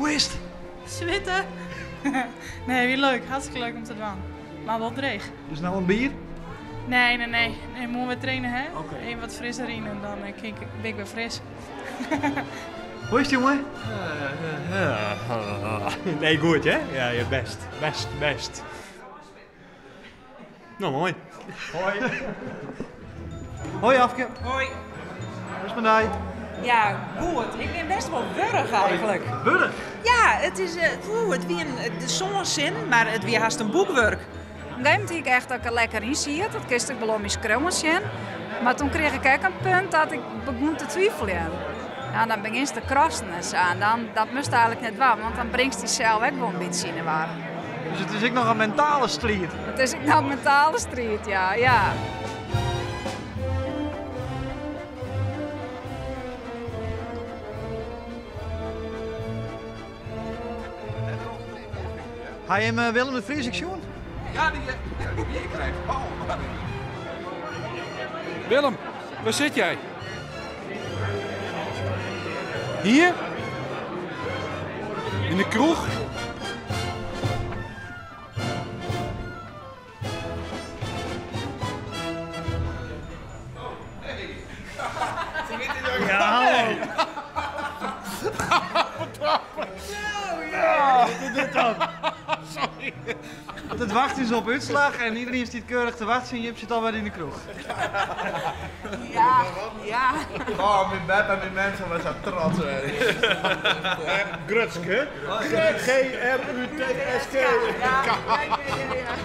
Hoe is it? Switte. Nee, wie leuk. Hartstikke leuk om te dwaan. Mar wol dreech. Dus no in bier? Nee, nee, nee. Nee, moarn wer traine, hè? Even wat frisser yn en dan eh, kin ik, bin ik wer fris. Hoe is it, jonge? Nee, goed hè? Ja, ja, best, best, best. No, moai. Hoi. Hoi Afke. Hoi. Hoe is it mei dy? Ja, goed. Ik bin best wol wurch eigentlik. Wurch? Ja, it is, eh, it wie in, de sân sinnen, mar it wie hast in boekwurk. Op in gegeven momint hie ik echt dat ik der lekker yn siet. Dat kinst ek wol oan myn skriuwen sjen. Mar toen krige ik ek in punt dat ik begûn te twiveljen. Ja, dan begjinst te krassen en sa. En dan, dat moatst eigentlik net dwaan, want dan bringst dysels ek wol in bytsje yn 'e war. Dus it is ek noch in mentale striid? It is ek noch in mentale striid, ja. ja. Ha jim eh, Willem de Vries ek sjoen? Ja, die, ja, die wie krijgt. Oh, Willem, waar zit jij? Hier? In de kroeg? Ja, hallo. Ja, Wat is dit dan? Sorry. Het wacht is op útslach en iedereen stiet keurich te wachtsjen en Jip sit alwer yn de kroech. Ja, ja. Oh, myn beppe en myn mem sille sa trots wêze. Grutsk, hè? G-R-U-T-S-K. Ja, ja, ja, ja.